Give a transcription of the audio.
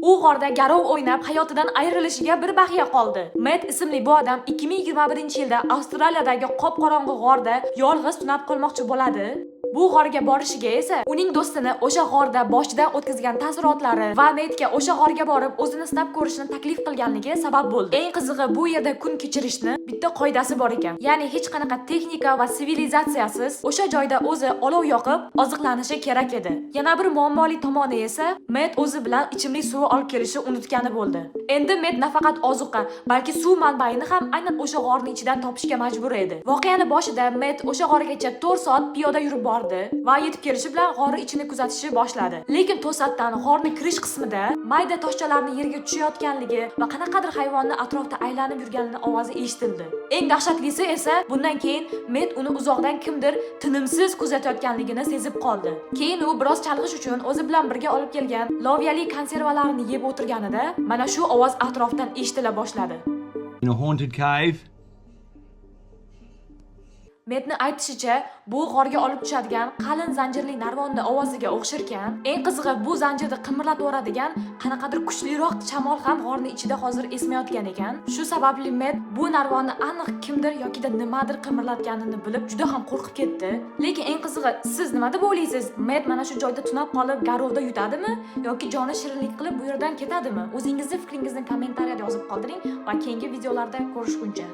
U g'orda garov o'ynab, hayotidan ayrilishiga bir baxya qoldi. Matt ismli bu odam 2021-yilda Avstraliyadagi qop-qorong'i g'orda yolg'iz tunab qolmoqchi bo'ladi. Bu g'orga borishiga esa uning do'stini o'sha g'orda boshidan o'tkazgan taassurotlari va Mattga o'sha g'orga borib o'zini sinab ko'rishni taklif qilganligi sabab bo'ldi. Eng qizig'i, bu yerda kun kechirishni bitta qoidasi bor ekan. Ya'ni hech qanaqa texnika va sivilizatsiyasiz o'sha joyda o'zi olov yoqib oziqlanishi kerak edi. Yana bir muammoli tomoni esa Matt o'zi bilan ichimlik suvi olib kelishni unutgani bo'ldi. Endi Matt nafaqat ozuqa, balki suv manbaini ham aynan o'sha g'orning ichidan topishga majbur edi. Voqeani boshida Matt o'sha g'orgacha 4 soat piyoda yurib bordi va yetib kelishi bilan g'orni ichini kuzatishni boshladi. Lekin to'satdan g'orni kirish qismida mayda toshchalarni yerga tushayotganligi va qanaqadir hayvonni atrofda aylanib yurganini ovozi eshitildi. Eng dahshatlisi esa bundan keyin Matt uni uzoqdan kimdir tinimsiz kuzatayotganligini sezib qoldi. Keyin u biroz chalg'ish uchun o'zi bilan birga olib kelgan loviyali konservalarni yeb o'tirganida mana shu ovoz atrofdan eshitila boshladi. In a haunted cave. Metni aytishicha, bu g'orga olib tushadigan qalin zanjirli narvonni ovoziga o'xsharkan. Eng qizig'i, bu zanjirni qimirlatib yuboradigan qanaqadir kuchliroq shamol ham g'orni ichida hozir esmayotgan ekan. Shu sababli Met bu narvonni aniq kimdir yokida nimadir qimirlatganini bilib, juda ham qo'rqib ketdi. Lekin eng qizig'i, siz nima deb o'ylaysiz? Met mana shu joyda tunab qolib, garovda yutadimi yoki joni shirinlik qilib bu yerdan ketadimi? O'zingizni fikringizni kommentariyada yozib qoldiring va keyingi videolarda ko'rishguncha.